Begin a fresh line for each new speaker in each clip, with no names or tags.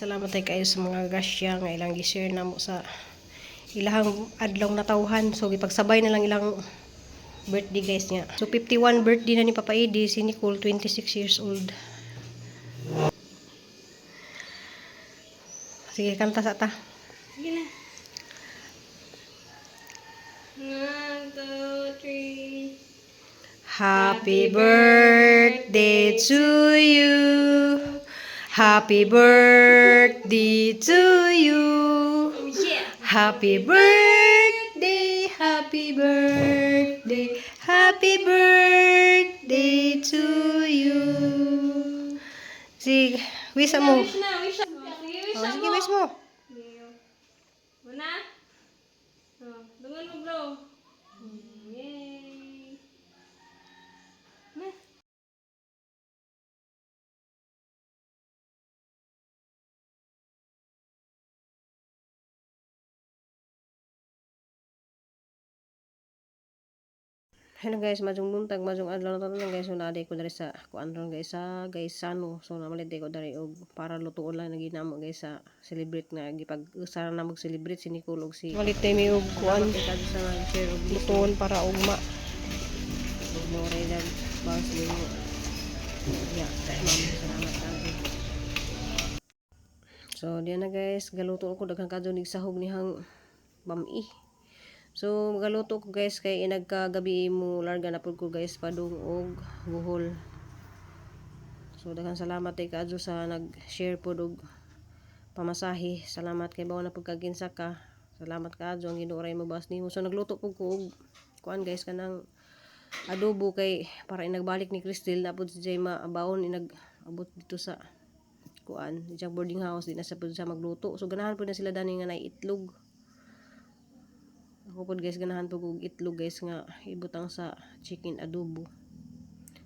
Salamat tay kayo sa mga grasya nga ilang gi-share namo sa ilahang adlaw natawhan. So gipagsabay na lang ilang birthday, guys, niya. So 51 birthday na ni Papa Eddie, si Nicole 26 years old. Sige, kanta sa ta.
Sige na. One, two, three.
Happy birthday to you. Happy birthday to you.
Oh, yeah!
Happy birthday, happy birthday, happy birthday to you. Sige, wish mo.
Wish na, wish na. Sige, wish
Oh,
na
sige,
mo.
wish mo.
Sige. Muna. Oh, dungan mo, bro. Yay! Na.
Hello guys, majong buntag, majong adlaw na tanan, guys. So naday ko diri sa kuan ron, guys, sa Gaisano. So namalit ko diri og para lutuon lang na ginamo, guys, sa celebrate nga gipag usara na mag-celebrate si Nicole og si Malit mi og kuan lutuon para ugma. Ug mo ray nag bounce nimo. Ya, ma'am, salamat kayo. So diyan na, guys, galuto ko daghan kadto nig sahog nihang bami. So magaluto ko, guys, kay inagkagabi mo larga na pud ko, guys, padung og Bohol. So daghang salamat kay kaadyo sa nag-share pod og pamasahe. Salamat kay bawa na pud kaginsa ka. Salamat kaadyo, ang Ginoo ray mobas nimo. So nagluto pud ko og kuan, guys, kanang adobo kay para inagbalik ni Cristel na pud si Jay maabaon inag abot dito sa kuan, sa boarding house, di na sa pud siya magluto. So ganahan pud na sila dani nga nay itlog. Ako pod, guys, ganahan pud og itlog, guys, nga ibutang sa chicken adobo.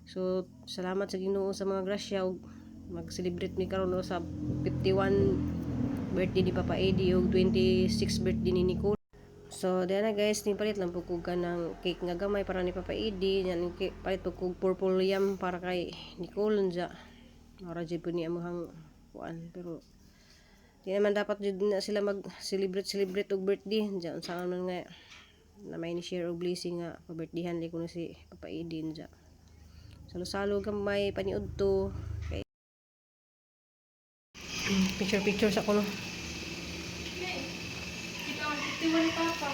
So salamat sa Ginoo sa mga grasya ug mag-celebrate mi karon, no, sa 51 birthday ni Papa Eddie ug 26 birthday ni Nicole. So diyan na, guys, ni palit lang pud ko ng cake nga gamay para ni Papa Eddie, yan palit pud kog purple yam para kay Nicole nja. Ora jud pud ni among kuan, pero di naman dapat jud na sila mag-celebrate celebrate og birthday diyan, unsa man nga na may ni share og blessing nga pa-birthdayhan li kuno si Papa Eddie nja. Salo-salo gamay paniud to kay picture picture sa kuno.
Okay. Kita ang 51 ni Papa.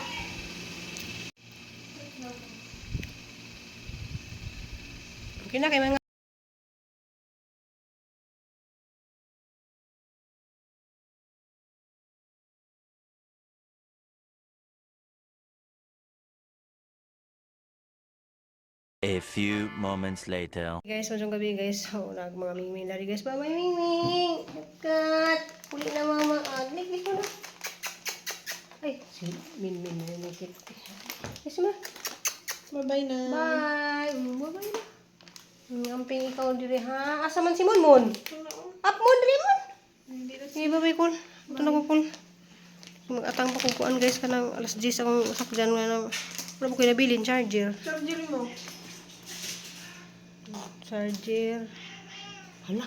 Okay na kay mga.
A few moments later.
Guys, masyong gabi, guys. So, nag mga mingming na rin, guys. Bye bye, mingming. Kat. Puli na mama. Aglik, mo na. Ay, si Min Min Min Min. Yes, ma.
Bye-bye na.
Bye. Bye bye na. Amping ikaw dire ha. Asa man si Mon Mon? Up mon dire mon.
Hindi na.
Sige, bye bye kul. Ito na ko kul. Mag-atang pa kong kuan, guys, kanang alas 10 akong sakjan nga nang wala mo ko nabilin charger.
Charger mo.
Charger. Hala,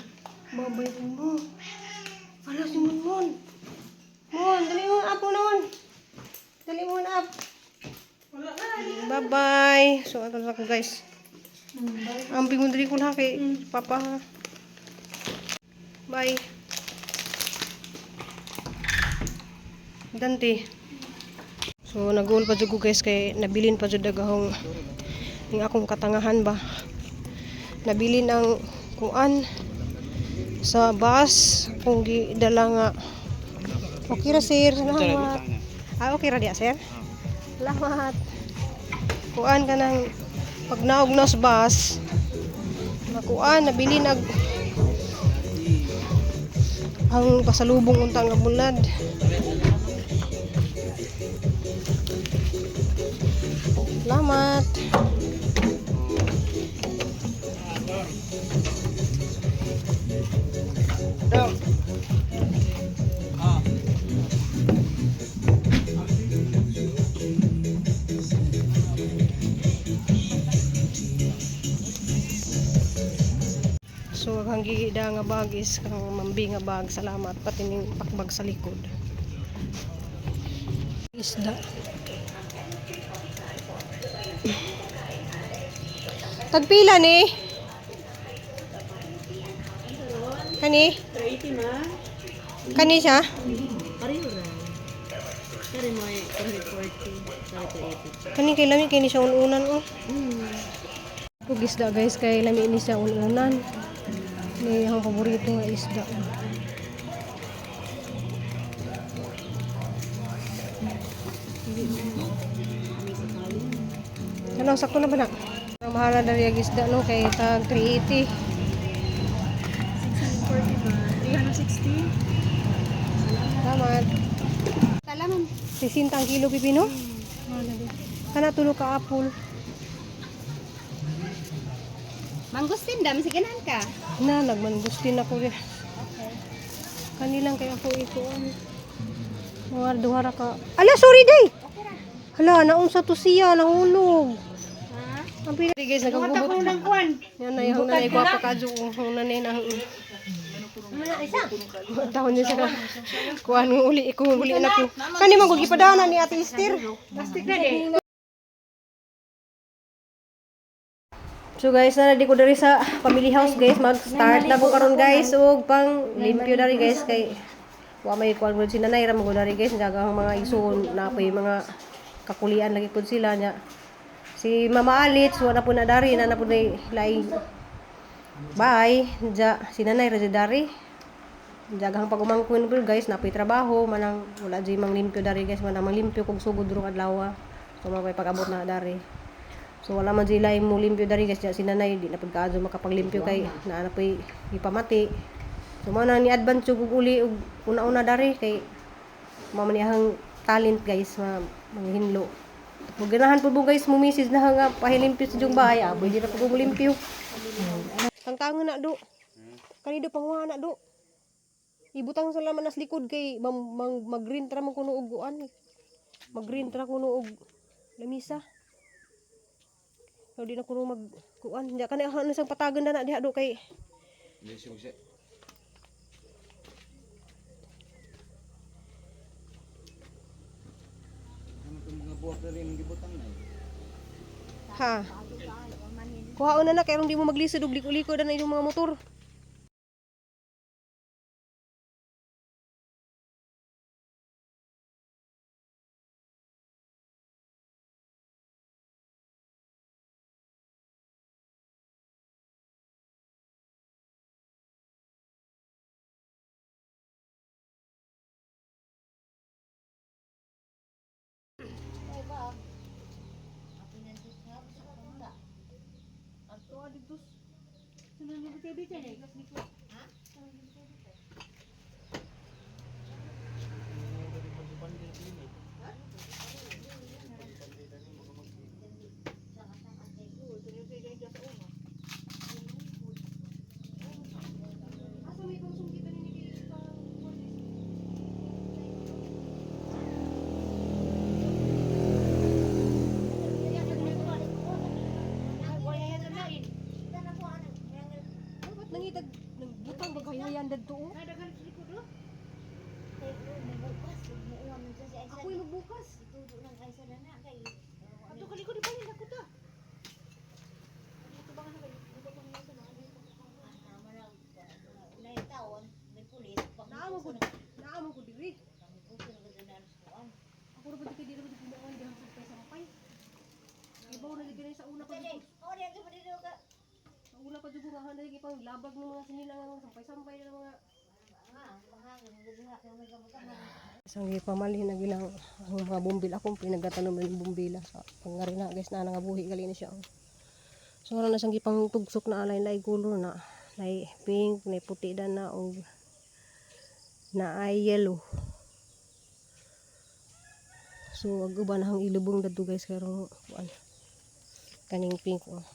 babay ko mo. Hala, si Mon Mon. Mon, dali mo up mo na, Mon. Dali mo na up.
Wala na.
Bye-bye. So, ato na ko, guys. Amping mo dali ko na kay Papa ha. Bye. Dante. So, nag-goal pa jud ko, guys, kay nabilin pa jud dagahong ning akong katangahan ba. Nabilin ang kuan sa bus kung gidala nga okay ra, sir, salamat. Ah, okay ra diya, sir. Salamat. Kuan ka ng pag naog na sa bus, nakuan, nabili nag ang pasalubong unta nga bulad. Salamat. So, ang gigida nga bag is kang mambi nga bag. Salamat pati ning pakbag sa likod. Isda. Tagpila ni? Kani?
380 ma.
Kani siya?
Pareho ra. Kare mo ay 340, kare 380.
Kani kay lami kay ni siya ununan oh. Ug isda guys kay lami ni siya ununan. Ni ang paborito nga isda. Ano, sakto na ba na? Ang mahal na dali ang isda no kay tag 380.
640 ma. 360.
Salamat.
Talaman.
60 ang kilo pipino? Kana tulo ka apple.
Mangustin dami sige ganahan ka.
Na, nagmangustin ako rin. Kanilang kay ako ikuan. Mga duha ra ka. Ala, sorry day. Hala, naunsa to siya, nahulog.
Ha?
Ang pila guys, nagagubot.
ng kuan.
Yan na yung nanay ko pa kadyo. Ang nanay na. Taon niya siya. Kuan ng uli ko, uli na ko. Kani man ko gipadana ni Ate Esther.
Plastic na di.
So guys, na di ko diri sa family house guys, mag-start na ko karon guys ug pang limpyo dari guys kay wa may kuan gud si nanay ra mo dari guys, daghang mga igsoon na po yung mga kakulian lagi pud sila nya. Si Mama Alitz wa na po na dari na na po na laing bye. Ja si nanay ra jud dari. Daghang pag-umangkon po guys, napoy trabaho, manang wala jud mang limpyo dari guys, manang manglimpyo kog sugod rong adlaw. So mao pag-abot na dari. So wala man sila mo limpyo dari guys, si nanay di na pud kaadto makapaglimpyo kay naa na po'y ipamati. So mao na ni advance ug uli og una-una dari kay mao man iyang talent guys, ma manghinlo. Kung ganahan po mo guys, mo message na nga pahilimpyo sa jung bahay, aboy di na po mo limpyo. Tangtangan na do. Kanido panguha na do. Ibutang sa laman nas likod kay mang, mang, mag-green tra man kuno og kuan. Mag-green tra kuno og lamisa. So di na kuno mag kuan. Diya kanay ano sang patagan na na diha do kay Ha. Kuhaon na na kay aron di mo maglisod og liko-liko na inyong mga motor. Ba't nangitag nagbutang baghayayan dadto? Oh? Ako'y magbukas.
Ato kaliko di balin ako ta.
Naamo ko, naamo ko diri. Ako ra ba di kay di ra ba di kumaon dihang sa sampay. Ibaw na gid sa una pa jud. Sa una pa jud nga hanay ipang labag ng mga sinila nga mga sampay-sampay na mga. Isang gipamalhin na gilang ang mga bumbil akong pinagatanom ng bumbila sa pangarina guys na nangabuhi gali na siya. So wala na siyang gipang tugsok na alay lay color na nay pink, nay puti dan na og na ay yellow. So ag uban ang ilubong dadto guys karon kuan. Kaning pink oh.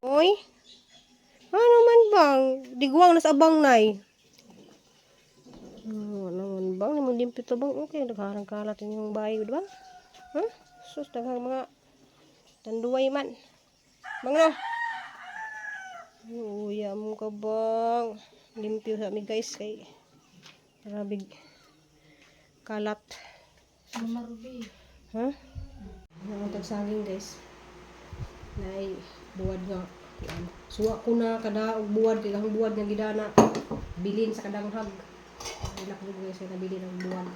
Oy. Ano man bang? Digwang nas abang nay. Ano naman bang? Namang limpyo to bang? Okay, nagharang kalat inyong bahay, di ba? Huh? Sus, daghang mga tanduay man. Bang no? Uya mo ka bang? Limpyo sa amin guys kay rabig kalat.
Mama Ruby.
Ha? Huh? Ang guys. Nay buwad nga kuan. Suwa ko na kada og buwad kay ang buwad nga gidana bilin sa kadanghag. Ilak ko guys kay nabili ng buwad.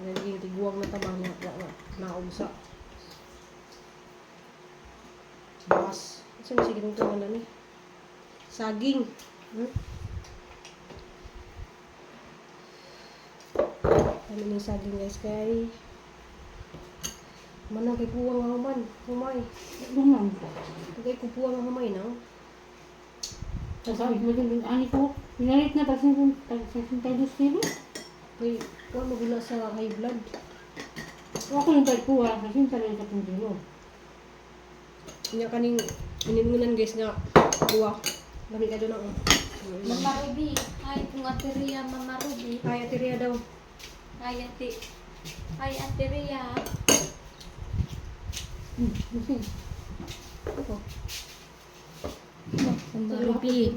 Naging tiguang na tabang na wa na naog sa bas. Asa na sige tungtungan na ni? Saging. Ano ni saging guys kay manang kay kuwang nga human, humay.
Bungan.
Kay kupuwang nga humay no.
Sasabi mo din, ani ko, pinalit na tag 62 kilo.
Kay kuwang magula sa high blood.
O ako yung tagkuha, 63 kilo.
Nya kaning iningunan guys nga kuwa. Lami ka na oh.
Mama Ruby. Hi, kung Ate Ria, Mama Ruby.
Ay, Ate Ria daw.
Hi, Ate. Hi, Ate Ria.
Kasi,
Ako.
Mama Ruby.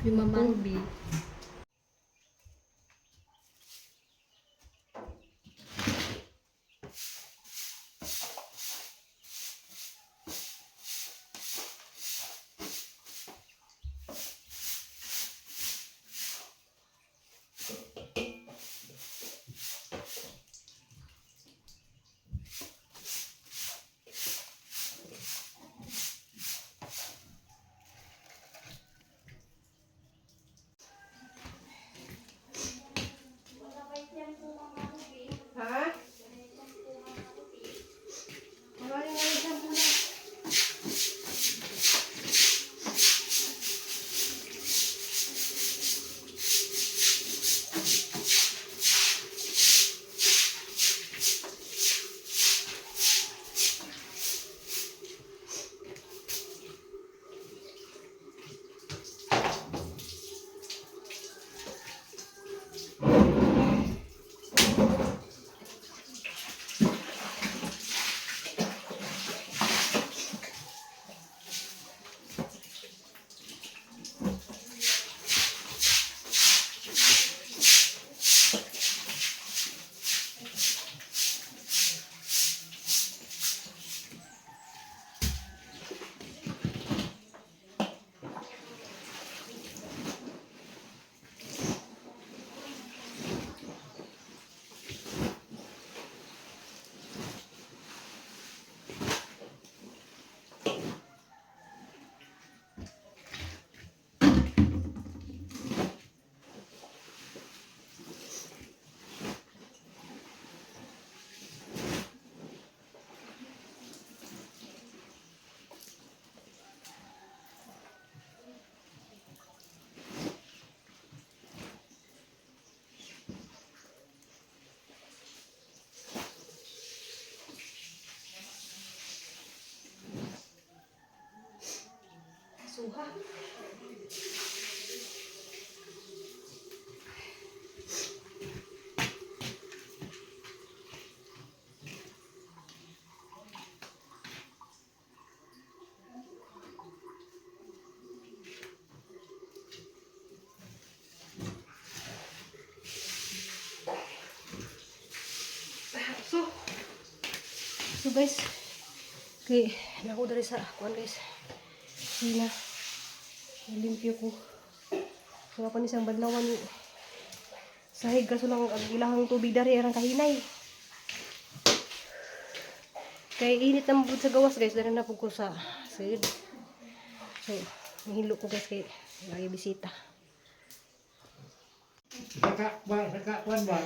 Yung Mama Ruby.
Ha? Wala yung mga shampoo na. Suha. So, so guys, kay nako diri sa kuan guys. Sina. Limpyo ko. So ako ni isang badlawan ni sahig kaso lang ang ilahang tubig dari arang kahinay. Kay init na mabud sa gawas guys, dari na pud ko sa sid. So, nihilo ko guys kay Lagi bisita.
Saka, ba, saka, kwan ba?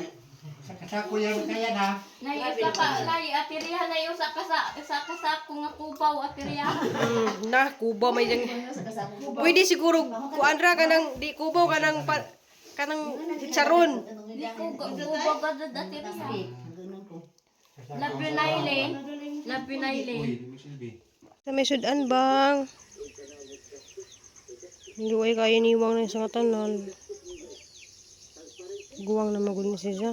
Saka sako yan kaya na.
Nay, usa ka, nay, ateriya na usa ka sa usa ka sa ako nga kubaw ateriya.
Na kubaw may dyan. Pwede siguro kuan ra kanang di kubaw kanang pa, kanang chicharon.
Di ko kubaw gad ateriya. Lapinayle. Lapinayle.
Sa may sudan bang. Hindi ko ay kaya niwang na isang tanan. Guwang na magod ni siya.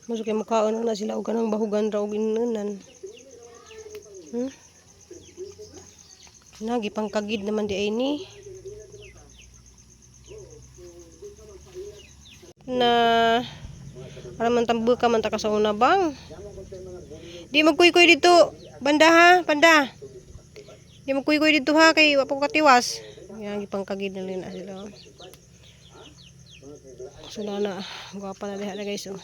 Mas kay mukhaon na sila og kanang bahugan ra og inunan. Na gipangkagid naman di ay ni. Na para man tambo ka man ta ka sa una bang. Di magkuy-kuy dito. Banda ha, banda. Di magkuy-kuy dito ha kay wa pa ko katiwas. Yan gipangkagid na lang na sila. So na na, gwapa na diha na guys oh.